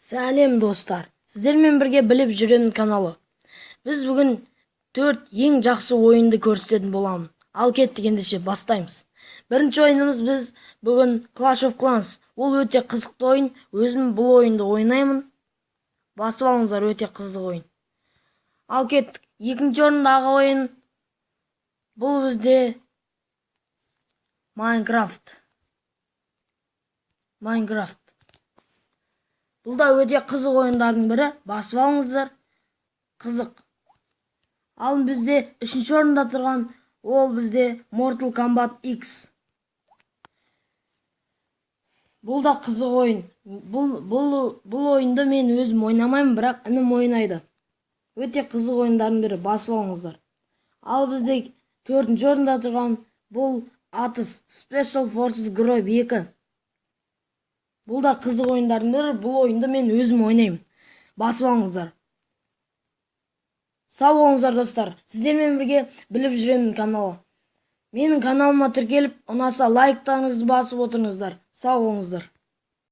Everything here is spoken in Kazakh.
Сәлем, достар! Сіздермен бірге «Біліп жүремін» каналы. Біз бүгін төрт ең жақсы ойынды көрсететін боламын. Ал кеттік ендеше, бастаймыз. Бірінші ойынымыз біз бүгін Clash of Clans. Ол өте қызықты ойын. Өзім бұл ойынды ойнаймын. Басып алыңыздар, өте қызық ойын. Ал кеттік. Екінші орындағы ойын бұл бізде Майнкрафт. Майнкрафт. Бұл да өте қызық ойындардың бірі. Басып алыңыздар. Қызық. Ал бізде үшінші орында тұрған ол бізде Mortal Kombat X. Бұл да қызық ойын. Бұл ойынды мен өзім ойнамаймын, бірақ інім ойнайды. Өте қызық ойындардың бірі, басып алыңыздар. Ал бізде төртінші орында тұрған бұл атыс Special Forces Group 2. Бұл да қызық ойындардың бірі. Бұл ойынды мен өзім ойнаймын. Басып алыңыздар. Сау болыңыздар, достар. Сіздермен бірге «Біліп жүремін» каналы. Менің каналыма тіркеліп, ұнаса, лайктарыңызды басып отырыңыздар. Сау болыңыздар.